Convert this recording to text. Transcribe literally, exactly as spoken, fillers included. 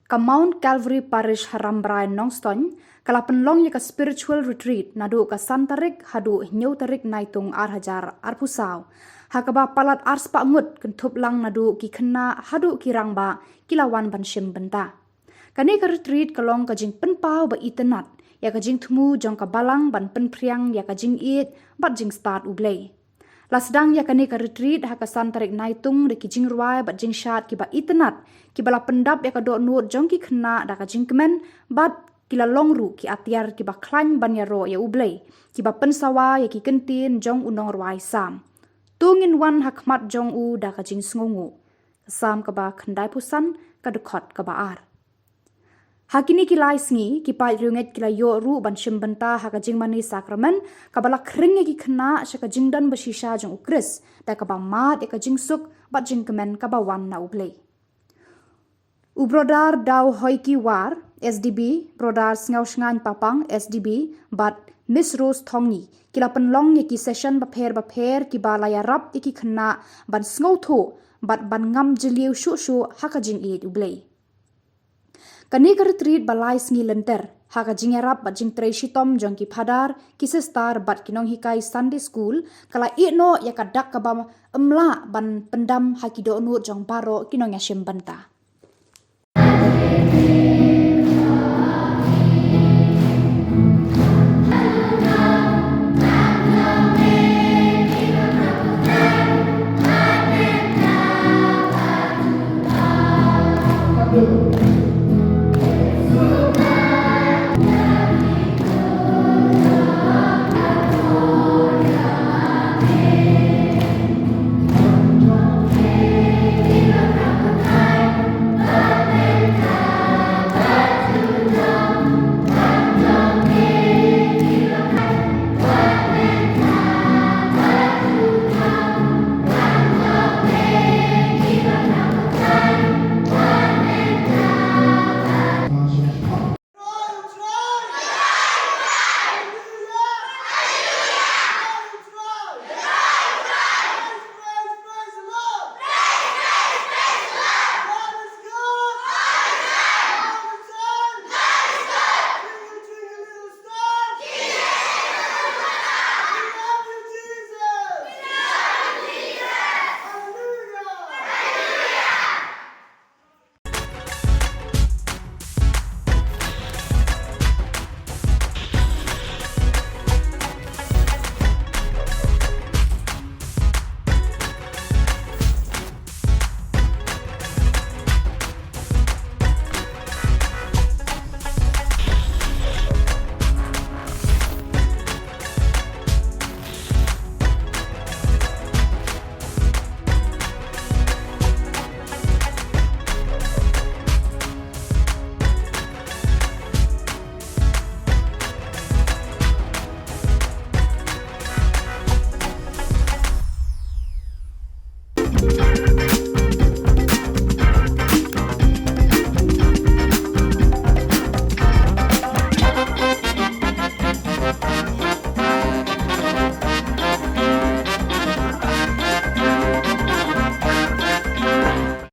Ka Mount Calvary Parish ha Rambrai, Nongstoiñ, ka la pynlong ïa ka spiritual retreat naduh ka san tarik haduh hynñiew tarik Naitung ar hajar arphew saw, ha kaba palat arspah ngut kynthup lang naduh ki khynnah haduh ki rangbah ki la wan ban shim bynta. Kane ka retreat ka long ka jingpynpaw ba itynnad ïa ka jingthmu jong ka Balang ban pynphriang ïa ka jingïeit bad jingstad U Blei. La sdang ïa kane ka retreat ha ka san tarik Naitung da ki jingrwai bad jingshad kiba itynnad, kiba la pyndap ïa ka dohnud jong ki khynnah da ka jingkmen, bad ki la long ruh ki atiar kiba khlaiñ ban ïaroh ïa U Blei, kiba pynsawa ïa ki kyntien jong u nongrwai Salm: To ngin wan ha khmat jong u da ka jingsngewnguh. Salm kaba khyndaiphew san, ka dkhot kaba ar. Ha kine ki lai sngi, ki paid riewngeit ki la ïoh ruh ban shim bynta ha ka jingmane sakramen, kaba la khring ïa ki khynnah sha ka jingdon bashisha jong U Khrist, da kaba mad ïa ka jingsuk bad jingkmen kaba wan na U Blei. U Brother Daw Hoiki War, S D B, Brother Sngewshngaiñ Papang, S D B, bad Miss Rose Thongni, ki la pynlong ïa ki session bapher bapher kiba la ïarap ïa ki khynnah ban sngewthuh bad ban ngam jylliew shuh shuh ha ka jingïeit U Blei. Kane ka retreat ba lai sngi lynter, ha ka jingïarap bad jingtrei shitom jong ki phadar, ki sister bad ki nonghikai Sunday School, ka la ïehnoh ïa ka dak kaba ym lah ban pyndam ha ki dohnud jong baroh ki nongïashim bynta.